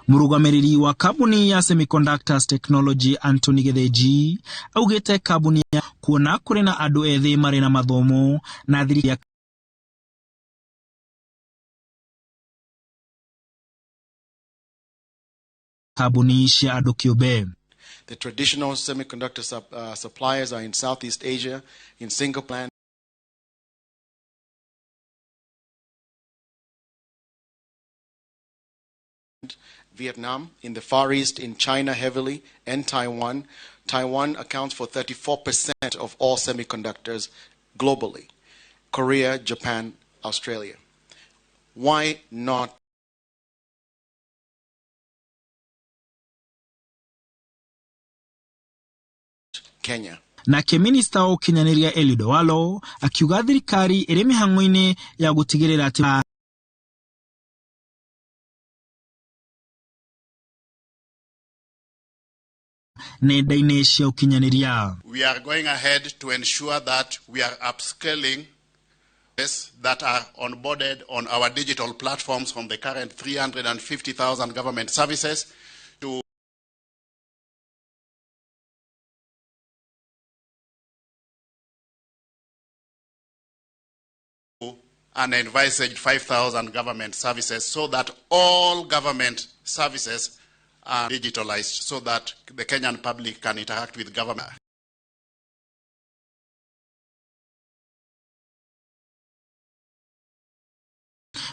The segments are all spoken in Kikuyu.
Mũrũgamĩrĩri wa kambuni ya Semiconductors Technology Anthony Githinji augĩte kambuni ya kuona kũrĩ na andũ ethĩ marĩ na mathomo na thirikari ya kambuni cia andũ kĩũmbe. The traditional semiconductor suppliers are in Southeast Asia, in Singapore, Vietnam, in the Far East, in China heavily, and Taiwan. Taiwan accounts for 34% of all semiconductors globally. Korea, Japan, Australia. Why not Kenya? Nake minista wa ũkinyanĩria Eliud Owalo akiuga thirikari ĩrĩ mĩhang'o-inĩ ya gũtigĩrĩra atĩ nenda-inĩ cia ũkinyanĩria. We are going ahead to ensure that we are upscaling that are onboarded on our digital platforms from the current 350,000 government services to an envisaged 5,000 government services, so that all government services are digitalized so that the Kenyan public can interact with government.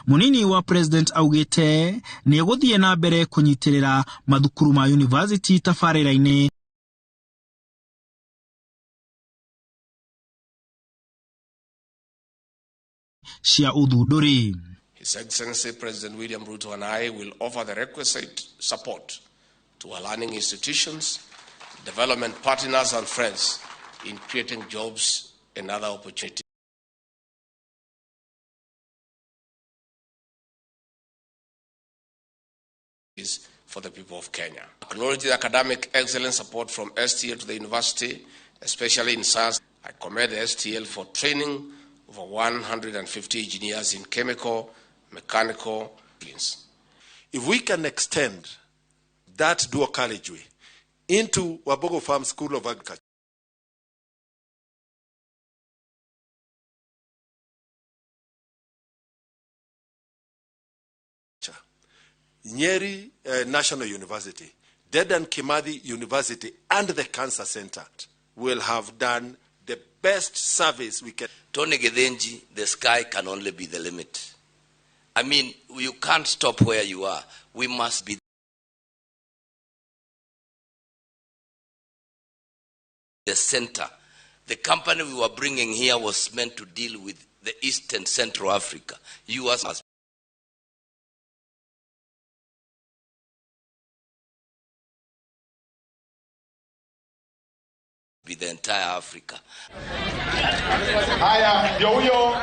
Munini wa president augĩte nĩ egũthiĩ na mbere kũnyitĩrĩra mathukuru ma university tabarĩra-inĩ cia ũthundũri. His Excellency President William Ruto and I will offer the requisite support to our learning institutions, development partners and friends in creating jobs and other opportunities for the people of Kenya. Acknowledge the academic excellence support from STL to the university, especially in science. I commend the STL for training over 150 engineers in chemical, mechanical disciplines. If we can extend that dual carriageway into Wabogo Farm School of Agriculture, Nyeri National University, Dedan Kimathi University, and the Cancer Center will have done the best service we can. Tony Githinji, the sky can only be the limit. I mean, you can't stop where you are. We must be the center. The company we were bringing here was meant to deal with the East and Central Africa. You must be the entire Africa. Haya, ndio huyo.